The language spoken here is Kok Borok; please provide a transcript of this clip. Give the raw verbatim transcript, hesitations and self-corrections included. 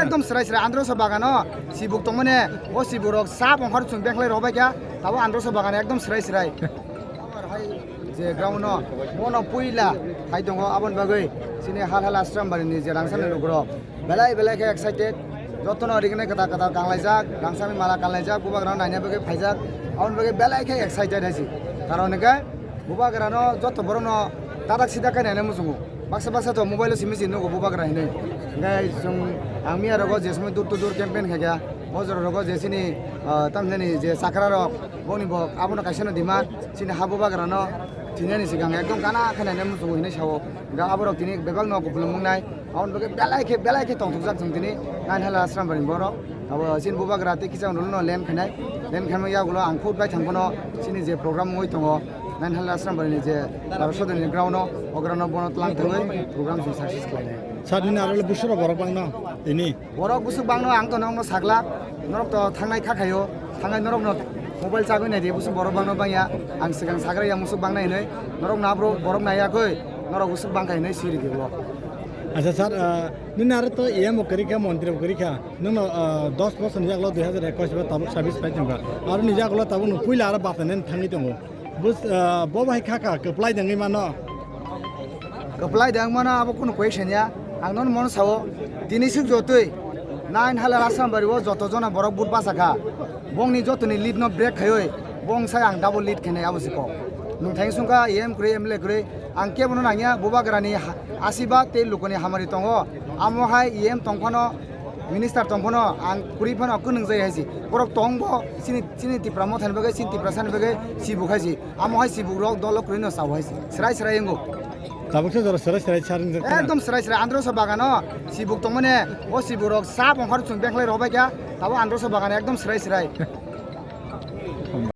Ekdom srai srai androso bagano sibuk tongmani, o sibukrok sap ongkhor chwng bengkhlai rw bai kha, tabo androso bagano ekdom srai srai. Je ground no, bono puila hai tongo, aboni bagwi chini hal hal Ashram Bari ni je rangchakni lukurok belai belai khe excited. Jotono original kwtal kwtal kanlaijak, rangchakni mala kanlaijak, bubagrano naina bagwi phaijak, aboni bagwi belai khe excited hai se. Karon hwnkhe bubagrano joto borokno dadak sidak khe naina muchungo. Baksa baksa to mobile o simi se nugo bubagra hinwi. Hwnkhe chwng, ang miya rogo je somoi door to door campaign khaikha, o jora rogo je chini, ah, tamhinani je chakra rok, boni bo abono kaisa no demand, chini ha bubagrano thinani swkang ekdom gana khe naina muchungo hinwi sao. Hwnkhe aborok tini bebak no kupulung wngnai, aboni bagwi belai khe, belai khe tongthokjak chwng tini nine hala Ashram Bari ni borok. Abo chini bubagra tei kichang rwlwno len khainai, len khaima yagulo ang khut bai thang phano chini je program wngwi tongo, nine hala Ashram Bari ni je Baro Sodor ni ground o, o ground o bono tlang thangwi program chwng success khlainai. Sir, nini aro le busuro borok bangno tini? Borok busuk bangno ang to nokno sakla, norok to thangnai kha khaio, thangnai norokno mobile chagwi nai di, busuk borok bangno bangya, ang swkang sagra ya musuk bangnai hinwi, norok na bro borok nai yakoi, norok busuk bangkha hinwi siri di bo. Acha sir, ah, nini aro to E M bo kwrwi kha, montri bo kwrwi kha, nwngno, ah, dos bosor ni yagulo dui hazar ekais ba tabuk service pai tongkha, aro ni yagulo tabuk no puila aro bata nen thangwi tongo. Bus, ah, bo bai kha kha, kwplai dengwi mano. Kwplai deng mano abo kunu question ya. Ang nono mono sao, tini suk jotoi nine hala Ashram Bari o joto jona borok but basa kha. Bongni jotoni lead no break khaioi, bong sai ang double lead khenai abo siko. Nwng thang sungkha E M kwrwi, M L A kwrwi, ang kebono nangya, bubagrani ha-, asiba tei lukoni hamari tongo. Amo hai E M tong phano, minister tong phano, ang kwrwi phano kwnwng jai hai se. Borok tong bo, chini, chini Tipra Motha ni bagwi, chini Tiprasa ni bagwi, sibuk hai se. Amo hai sibuk rok dolo kwrwi no sao hai se. Srai srai wngo. Tabuk se jora srai srai saring jak. Ekdom srai srai andro sa bagano sibuk tongmani, o sibuk rok sap ongkhor chwng bengkhlai rw bai kha, tabo andro sa bagano ekdom srai srai.